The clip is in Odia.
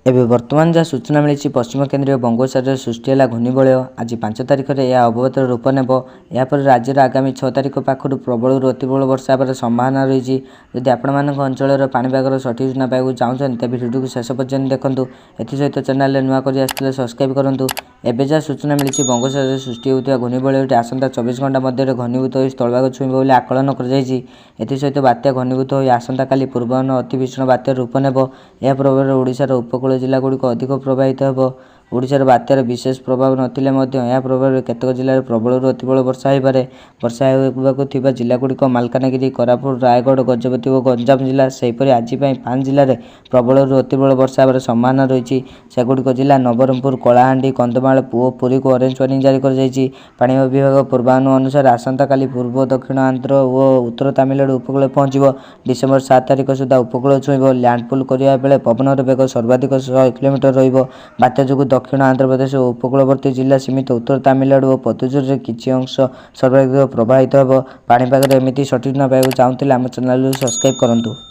ଏବେ ବର୍ତ୍ତମାନ ଯାହା ସୂଚନା ମିଳିଛି, ପଶ୍ଚିମ କେନ୍ଦ୍ରୀୟ ବଙ୍ଗୋପସାଗରରେ ସୃଷ୍ଟି ହେଲା ଘୂର୍ଣ୍ଣିବଳୟ। ଆଜି 5 ତାରିଖରେ ଏହା ଅବପାତର ରୂପ ନେବ। ଏହାପରେ ରାଜ୍ୟରେ ଆଗାମୀ 6 ତାରିଖ ପାଖରୁ ପ୍ରବଳରୁ ଅତିପ୍ରବଳ ବର୍ଷା ହେବାର ସମ୍ଭାବନା ରହିଛି। ଯଦି ଆପଣମାନଙ୍କ ଅଞ୍ଚଳର ପାଣିପାଗର ସଠିକ୍ ସୂଚନା ପାଇବାକୁ ଚାହୁଁଛନ୍ତି, ତେବେ ଭିଡ଼ିଓଟିକୁ ଶେଷ ପର୍ଯ୍ୟନ୍ତ ଦେଖନ୍ତୁ। ଏଥିସହିତ ଚ୍ୟାନେଲରେ ନୂଆ କରି ଆସିଥିଲେ ସବସ୍କ୍ରାଇବ୍ କରନ୍ତୁ। ଏବେ ଯାହା ସୂଚନା ମିଳିଛି, ବଙ୍ଗୋପସାଗରରେ ସୃଷ୍ଟି ହେଉଥିବା ଘୂର୍ଣ୍ଣିବଳୟଟି ଆସନ୍ତା 24 ଘଣ୍ଟା ମଧ୍ୟରେ ଘନୀଭୂତ ହୋଇ ସ୍ଥଳଭାଗ ଛୁଇଁବ ବୋଲି ଆକଳନ କରାଯାଇଛି। ଏଥିସହିତ ବାତ୍ୟା ଘନୀଭୂତ ହୋଇ ଆସନ୍ତାକାଲି ପୂର୍ବାହ୍ନ ଅତି ଭୀଷଣ ବାତ୍ୟାର ରୂପ ନେବ। ଏହା ପ୍ରଭାବରେ ଓଡ଼ିଶାର ଉପକୂଳ ଜିଲ୍ଲାଗୁଡ଼ିକ ଅଧିକ ପ୍ରଭାବିତ ହେବ। ଓଡ଼ିଶାରେ ବାତ୍ୟାର ବିଶେଷ ପ୍ରଭାବ ନଥିଲେ ମଧ୍ୟ ଏହା ପ୍ରଭାବରେ କେତେକ ଜିଲ୍ଲାରେ ପ୍ରବଳରୁ ଅତିପ୍ରବଳ ବର୍ଷା ହୋଇପାରେ। ବର୍ଷା ହେବାକୁ ଥିବା ଜିଲ୍ଲାଗୁଡ଼ିକ ମାଲକାନଗିରି, କୋରାପୁଟ, ରାୟଗଡ଼, ଗଜପତି ଓ ଗଞ୍ଜାମ ଜିଲ୍ଲା। ସେହିପରି ଆଜି ପାଇଁ 5 ଜିଲ୍ଲାରେ ପ୍ରବଳରୁ ଅତିପ୍ରବଳ ବର୍ଷା ହେବାର ସମ୍ଭାବନା ରହିଛି। ସେଗୁଡ଼ିକ ଜିଲ୍ଲା ନବରଙ୍ଗପୁର, କଳାହାଣ୍ଡି, କନ୍ଧମାଳ ଓ ପୁରୀକୁ ଅରେଞ୍ଜ ୱାର୍ଣ୍ଣିଂ ଜାରି କରାଯାଇଛି। ପାଣିପାଗ ବିଭାଗ ପୂର୍ବାନୁମାନ ଅନୁସାରେ ଆସନ୍ତାକାଲି ପୂର୍ବ ଦକ୍ଷିଣ ଆନ୍ଧ୍ର ଓ ଉତ୍ତର ତାମିଲନାଡୁ ଉପକୂଳରେ ପହଞ୍ଚିବ। ଡିସେମ୍ବର 7 ତାରିଖ ସୁଦ୍ଧା ଉପକୂଳ ଛୁଇଁବ। ଲ୍ୟାଣ୍ଡଫଲ୍ କରିବା ବେଳେ ପବନର ବେଗ ସର୍ବାଧିକ 100 କିଲୋମିଟର ରହିବ। ବାତ୍ୟା ଯୋଗୁଁ ଦକ୍ଷିଣ ଆନ୍ଧ୍ରପ୍ରଦେଶ ଓ ଉପକୂଳବର୍ତ୍ତୀ ଜିଲ୍ଲା ସମେତ ଉତ୍ତର ତାମିଲନାଡୁ ଓ ପୁଦୁଚେରୀର କିଛି ଅଂଶ ସର୍ବାଧିକ ପ୍ରଭାବିତ ହେବ। ପାଣିପାଗରେ ଏମିତି ସଠିକ୍ ସୂଚନା ପାଇବାକୁ ଚାହୁଁଥିଲେ ଆମ ଚ୍ୟାନେଲକୁ ସବସ୍କ୍ରାଇବ୍ କରନ୍ତୁ।